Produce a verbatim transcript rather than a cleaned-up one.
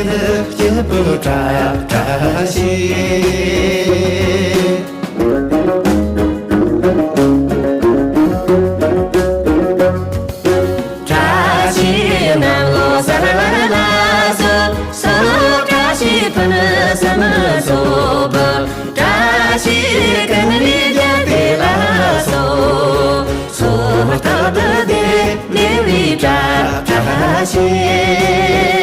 སྐྱིད་པོ་གྲགས་གྲགས་ཤིག་བཀྲ་ཤིས་གནམ་ལོ་གསར་ལ་སོགས་སོགས། བཀྲ་ཤིས་ཕུན་སུམ་ཚོགས་པ། བཀྲ་ཤིས་ཀུན་ལེགས་རྒྱལ་དེ་ལ་སོགས། སོགས་རྟག་ཏུ་བདེ་བདེ་བའི་བཀྲ་བཀྲ་ཤིས།